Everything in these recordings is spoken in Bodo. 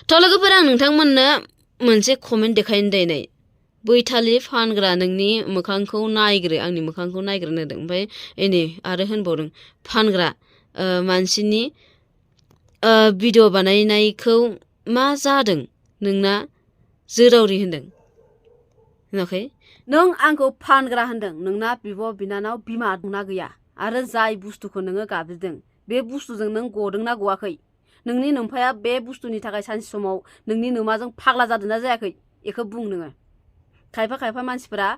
थ' लोगोफोर आं नोंथांमोननो मोनसे कमेन्ट देखायनो दायनाय बैथालि फानग्रा नोंनि मोखांखौ नायग्रो आंनि मोखांखौ नायग्रोनो होदों ओमफ्राय एनै आरो होनबावदों फानग्रा मानसिनि भिडिअ बानायनायखौ मा जादों नोंना जोरावरि होनदों नुवाखै नों आंखौ फानग्रा होनदों नोंना बिब' बिनानाव बिमा दंना गैया आरो जाय बुस्थुखौ नोङो गाबज्रिदों बे बुस्थुजों नों गदोंना गवाखै नोंनि नोमफाया बे बुस्थुनि थाखाय सानसे समाव नोंनि नोमाजों फाग्ला जादोंना जायाखै बेखौ बुं नोङो खायफा खायफा मानसिफोरा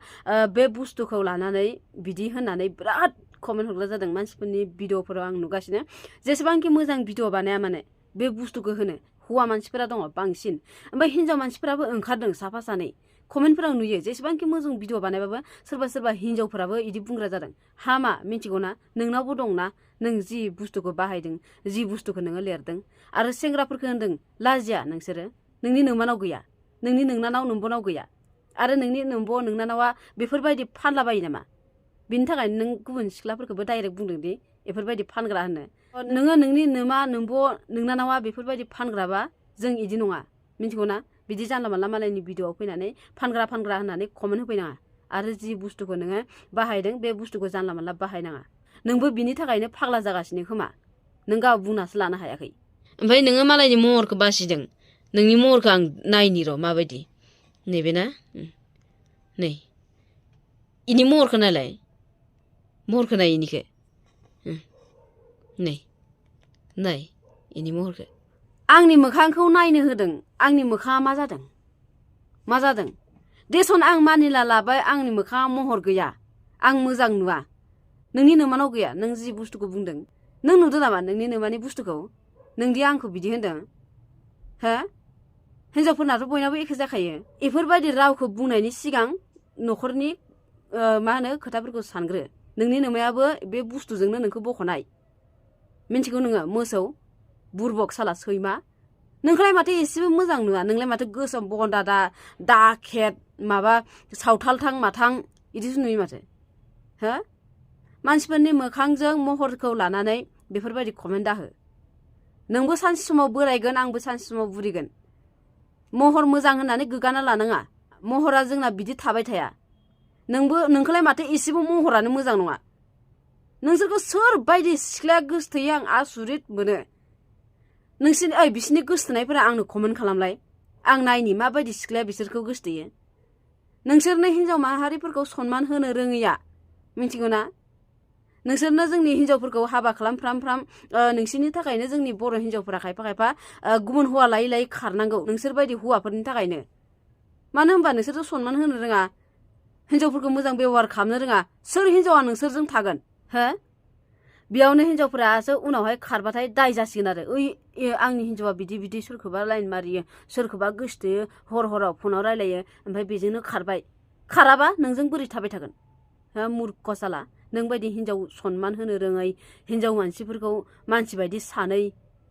बे बुस्थुखौ लानानै बिदि होननानै बिराद कमेन्ट हरग्रा जादों मानसिफोरनि भिडिअफोराव आं नुगासिनो जेसेबांखि मोजां भिडिअ बानाया माने बे बुस्थुखौ होनो हौवा मानसिफोरा दङ बांसिन ओमफ्राय हिन्जाव मानसिफोराबो ओंखारदों साफा सानै कमेन्टफोराव नुयो जेसेबांखि मोजां भिडिअ बानायबाबो सोरबा सोरबा हिन्जावफोराबो इदि बुंग्रा जादों हामा मिथिगौना नोंनावबो दंना नों जि बुस्थुखौ बाहायदों जि बुस्थुखौ नोङो लिरदों आरो सेंग्राफोरखौ होनदों लाजिया नोंसोरो नोंनि नोमानाव गैया नोंनि नोंनानाव नोम्बनाव गैया आरो नोंनि नोम्ब' नोंनानावा बेफोरबायदि फानलाबायो नामा बिनि थाखायनो नों गुबुन सिख्लाफोरखौबो डाइरेक्ट बुंदों दि बेफोरबायदि फानग्रा होननो नोङो नोंनि नोमा नोम्ब' नोंनानावा बेफोरबायदि फानग्राबा जों इदि नङा मिथिगौना बिदि जानला मानला मालायनि भिडिअआव फैनानै फानग्रा होननानै कमेन्ट होफैनाङा आरो जि बुस्थुखौ नोङो बाहायदों बे बुस्थुखौ जानला मानला बाहायनाङा नोंबो बिनि थाखायनो फाग्ला जागासिनो खोमा नों गाव बुंनासो लानो हायाखै ओमफ्राय नोङो मालायनि महरखौ बासिदों नोंनि महरखौ आं नायनि र' माबायदि नैबे ना नै इनि महरखौ नायलाय महरखौ नाय इनिखौ नै नाय इनि महरखौ आंनि मोखांखौ नायनो होदों आंनि मोखाङा मा जादों देसन आं मानिला लाबाय आंनि मोखाङा महर गैया आं मोजां नुवा नोंनि नोमानाव गैया नों जि बुस्थुखौ बुंदों नों नुदों नामा नोंनि नोमानि बुस्थुखौ नोंदि आंखौ बिदि होनदों हो हिन्जावफोरनाथ' बयनाबो एखे जाखायो बेफोरबायदि रावखौ बुंनायनि सिगां न'खरनि मा होनो खोथाफोरखौ सानग्रो नोंनि नोमायाबो बे बुस्थुजोंनो नोंखौ बख'नाय मिन्थिगौ नोङो मोसौ बुरबक साला सैमा नोंखौलाय माथो एसेबो मोजां नुवा नोंलाय माथो गोसोम बहन दाखेट माबा सावथालथां माथां इदिसो नुयो माथो हो मानसिफोरनि मोखांजों महरखौ लानानै बेफोरबायदि कमेन्ट दाहो नोंबो सानसे समाव बोरायगोन आंबो सानसे समाव बुरिगोन महर मोजां होननानै गोगाना लानाङा महरा जोंना बिदि थाबाय थाया नोंखौलाय माथो एसेबो महरानो मोजां नङा नोंसोरखौ सोरबायदि सिख्लाया गोसथोयो आं आसुरित मोनो बिसोरनि गोसथोनायफोरा आंनो कमेन्ट खालामलाय आं नायनि माबायदि सिख्लाया बिसोरखौ गोसथोयो नोंसोरनो हिन्जाव माहारिफोरखौ सनमान होनो रोङैया मिथिगौ ना नोंसोरनो जोंनि हिन्जावफोरखौ हाबा खालामफ्राम नोंसोरनि थाखायनो जोंनि बर' हिन्जावफोरा खायफा गुबुन हौवा लायै खारनांगौ नोंसोर बायदि हौवाफोरनि थाखायनो मानो होनबा नोंसोरथ' सनमान होनो रोङा हिन्जावफोरखौ मोजां बेबहार खालामनो रोङा सोर हिन्जावा नोंसोरजों थागोन हो बेयावनो हिन्जावफोरासो उनावहाय खारबाथाय दाय जासिगोन आरो आंनि हिन्जावा बिदि सोरखौबा लाइन मारियो सोरखौबा गोसथोयो हराव फनाव रायलायो ओमफ्राय बेजोंनो खारबाय खाराबा नोंजों बोरै थाबाय थागोन हो मुर्ख साला नों बायदि हिन्जाव सनमान होनो रोङै हिन्जाव मानसिफोरखौ मानसि बायदि सानै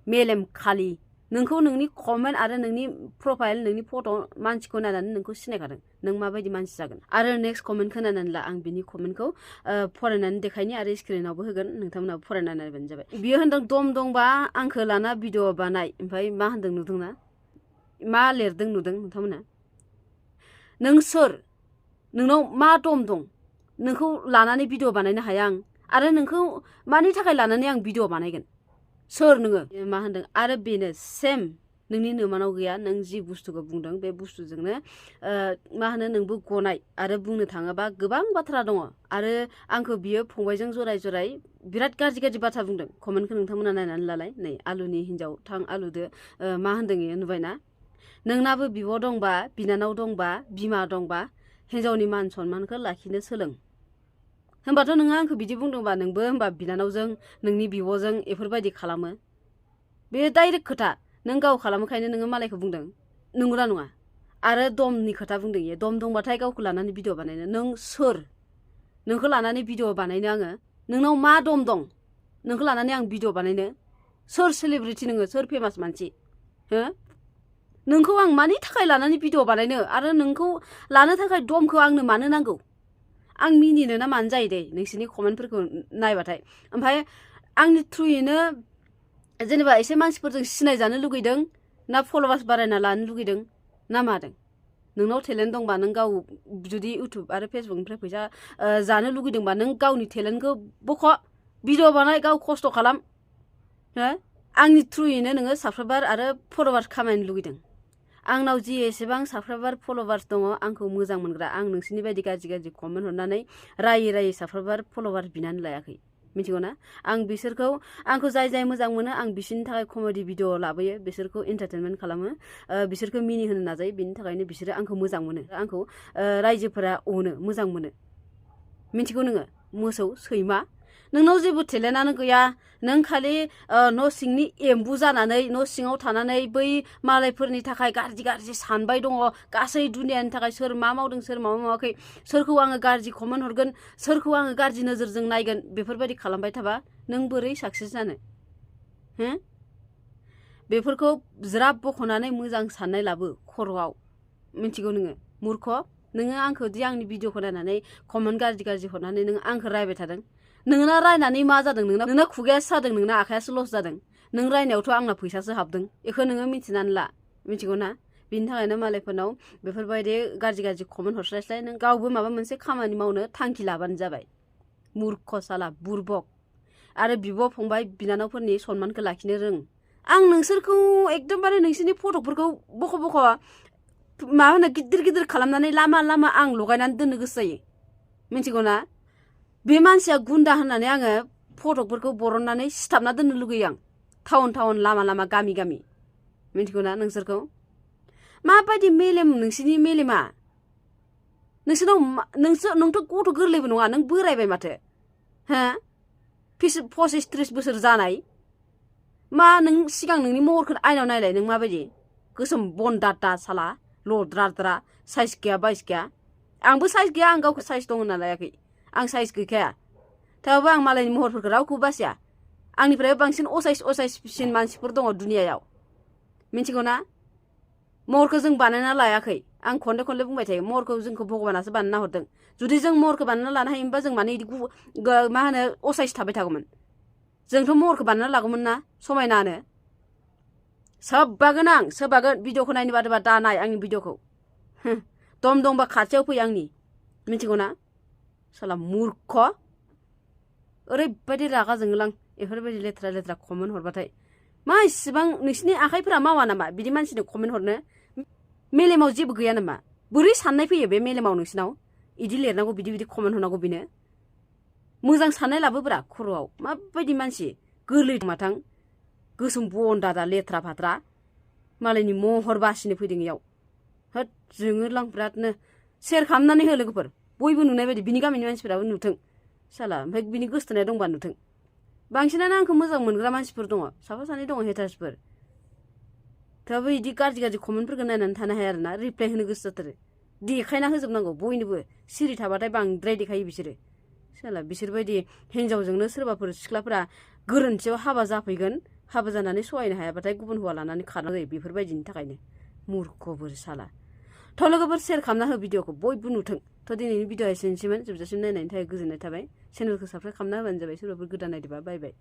मेलेम खालि नोंखौ नोंनि कमेन्ट आरो नोंनि प्रफाइल नोंनि फट' मानसिखौ नायनानै नोंखौ सिनायखादों नों माबायदि मानसि जागोन आरो नेक्स्ट कमेन्ट खोनानानै ला आं बिनि कमेन्टखौ फरायनानै देखायनि आरो स्क्रिनावबो होगोन नोंथांमोनाबो फरायनानै नायबानो जाबाय बियो होनदों दम दंबा आंखौ लाना भिडिअ बानाय ओमफ्राय मा होनदों नुदोंना मा लिरदों नुदों नोंथांमोना नों सोर नोंनाव मा दम दं नोंखौ लानानै भिडिअ बानायनो हाया आं आरो नोंखौ मानि थाखाय लानानै आं भिडिअ बानायगोन सोर नोङो मा होनदों आरो बेनो सेम नोंनि नोमानाव गैया नों जि बुस्थुखौ बुंदों बे बुस्थुजोंनो मा होनो नोंबो गनाय आरो बुंनो थाङोबा गोबां बाथ्रा दङ आरो आंखौ बियो फंबायजों जराय बिराद गाज्रि बाथ्रा बुंदों कमेन्टखौ नोंथांमोना नायनानै लालाय नै आलुनि हिन्जाव थां आलुदो मा होनदों इयो नुबायना नोंनाबो बिब' दंबा बिनानाव दंबा बिमा दंबा हिन्जावनि मान सनमानखौ लाखिनो सोलों होनबाथ' नोङो आंखौ बिदि बुंदोंबा नोंबो होनबा बिनानावजों नोंनि बिब'जों बेफोरबायदि खालामो बे डाइरेक्ट खोथा नों गाव खालामोखायनो नोङो मालायखौ बुंदों नंगौना नङा आरो दमनि खोथा बुंदों इयो दम दंबाथाय गावखौ लानानै भिडिअ बानायनो नों सोर नोंखौ लानानै भिडिअ बानायनो आङो नोंनाव मा दम दं नोंखौ लानानै आं भिडिअ बानायनो सोर सेलिब्रिटि नोङो सोर फेमास मानसि हो नोंखौ आं मानि थाखाय लानानै भिडिअ बानायनो आरो नोंखौ लानो थाखाय दमखौ आंनो मानो नांगौ आं मिनिनो ना मानो जायो दे नोंसोरनि कमेन्टफोरखौ नायबाथाय ओमफ्राय आंनि थ्रुयैनो जेनेबा एसे मानसिफोरजों सिनायजानो लुगैदों ना फलोवार्स बारायना लानो लुगैदों ना मादों नोंनाव टेलेन्ट दंबा नों गाव जुदि इउटुब आरो फेसबुकनिफ्राय फैसा जानो लुगैदोंबा नों गावनि टेलेन्टखौ बख' भिडिअ बानाय गाव खस्थ' खालाम हो आंनि थ्रुयैनो नोङो साबसक्राइबार आरो फलोवार्स खामायनो लुगैदों आंनाव जि एसेबां साबसक्राइबार फलोवार्स दङ आंखौ मोजां मोनग्रा आं नोंसोरनि बायदि गाज्रि कमेन्ट हरनानै रायै साबसक्राइबार फलोवार्स बिनानै लायाखै मिथिगौ ना आं बिसोरखौ आंखौ जाय मोजां मोनो आं बिसोरनि थाखाय कमेडि भिडिअ लाबोयो बिसोरखौ एन्टारटेनमेन्ट खालामो बिसोरखौ मिनि होनो नाजायो बिनि थाखायनो बिसोरो आंखौ मोजां मोनो आंखौ रायजोफोरा अनो मोजां मोनो मिथिगौ नोङो मोसौ सैमा नोंनाव जेबो टेलेन्टआनो गैया नों खालि न' सिंनि एम्बु जानानै न' सिङाव थानानै बै मालायफोरनि थाखाय गाज्रि सानबाय दङ गासै दुनियानि थाखाय सोर मा मावदों सोर मा मावाखै सोरखौ आङो गाज्रि कमेन्ट हरगोन सोरखौ आङो गाज्रि नोजोरजों नायगोन बेफोरबायदि खालामबाय थाबा नों बोरै साक्सेस जानो हो बेफोरखौ ज्राब बख'नानै मोजां साननाय लाबो खर'आव मिथिगौ नोङो मुर्ख नोङो आंखौ दि आंनि भिडिअखौ नायनानै कमेन्ट गाज्रि हरनानै नों आंखौ रायबाय थादों नोंना रायनानै मा जादों नोंना खुगायासो जादों नोंना आखायासो लस जादों नों रायनायावथ' आंना फैसासो हाबदों बेखौ नोङो मिथिनानै ला मिथिगौ ना बिनि थाखायनो मालायफोरनाव बेफोरबायदि गाज्रि कमेन्ट हरस्लायस्लाय नों गावबो माबा मोनसे खामानि मावनो थांखि लाबानो जाबाय मुर्ख साला बुरबक आरो बिब' फंबाय बिनानावफोरनि सनमानखौ लाखिनो रों आं नोंसोरखौ एकदमबारे नोंसोरनि फटकफोरखौ बख' मा होनो गिदिर खालामनानै लामा आं लगायनानै दोननो गोसो जायो मिथिगौ ना बे मानसिया गुन्दा होननानै आङो फटकफोरखौ बरननानै सिथाबना दोननो लुगैयो आं टाउन लामा गामि मिथिगौ ना नोंसोरखौ माबायदि मेलेम नोंसोरनि मेलेमा नोंथ' गथ' गोरलैबो नङा नों बोरायबाय माथो हो 25-30 बोसोर जानाय मा नों सिगां नोंनि महरखौ आयनाव नायलाय नों माबायदि गोसोम बन दादा साला लद्रा साइज गैया बाइस गैया आंबो साइज गैया आं गावखौ साइज दं होनना लायाखै आं साइज गैखाया थेवबो आं मालायनि महरफोरखौ रावखौबो बासिया आंनिफ्राय बांसिन असाइसिन मानसिफोर दङ दुनियायाव मिथिगौ ना महरखौ जों बानायना लायाखै आं खनले बुंबाय थायो महरखौ जोंखौ भगबानासो बानायना हरदों जुदि जों महरखौ बानायना लानो हायोमोनबा जों माने इदि मा होनो असाइस थाबाय थागौमोन जोंथ' महरखौ बानायना लागौमोन ना समायनानो सोबबागोन भिडिअखौ नायनो बादोबा दा नाय आंनि भिडिअखौ दम दंबा खाथियाव फै आंनि मिथिगौ ना साला मुर्ख ओरैबायदि रागा जोङोलां बेफोरबायदि लेथ्रा कमेन्ट हरबाथाय मा इसिबां नोंसिनि आखाइफोरा मावा नामा बिदि मानसिनो कमेन्ट हरनो मेलेमाव जेबो गैया नामा बोरै साननाय फैयो बे मेलेमाव नोंसिनाव इदि लिरनांगौ बिदि कमेन्ट हरनांगौ बेनो मोजां साननाय लाबोब्रा खर'आव माबायदि मानसि गोरलै माथां गोसोम बन दादा लेथ्रा फाथ्रा मालायनि महर बासिनो फैदों इयाव होद जोङोलां बिरादनो शेयार खालामनानै हो लोगोफोर बयबो नुनाय बायदि बिनि गामिनि मानसिफोराबो नुथों साला ओमफ्राय बिनि गोसोथोनाय दंबा नुथों बांसिनानो आंखौ मोजां मोनग्रा मानसिफोर दङ साफा सानै दङ हेटार्सफोर थेवबो बिदि गाज्रि कमेन्टफोरखौ नायनानै थानो हाया आरोना रिप्लाय होनो गोसो जाथारो देखायना होजोबनांगौ बयनोबो सिरि थाबाथाय बांद्राय देखायो बिसोरो साला बिसोरबायदि हिनजावजोंनो सोरबाफोर सिख्लाफोरा गोरोन्थियाव हाबा जाफैगोन हाबा जानानै सहायनो हायाबाथाय गुबुन हौवा लानानै खारनांगौ जायो बेफोरबायदिनि थाखायनो मुर्खफोर साला थ' लोगोफोर शेयार खालामना हो भिडिअखौ बयबो नुथों थ' दिनैनि भिडिअआ एसेनोसैमोन जोबजासिम नायनायनि थाखाय गोजोननाय थाबाय चेनेलखौ साबस्क्राइब खालामना होबानो जाबाय सोरबाफोर गोदान नायदोंबा बाय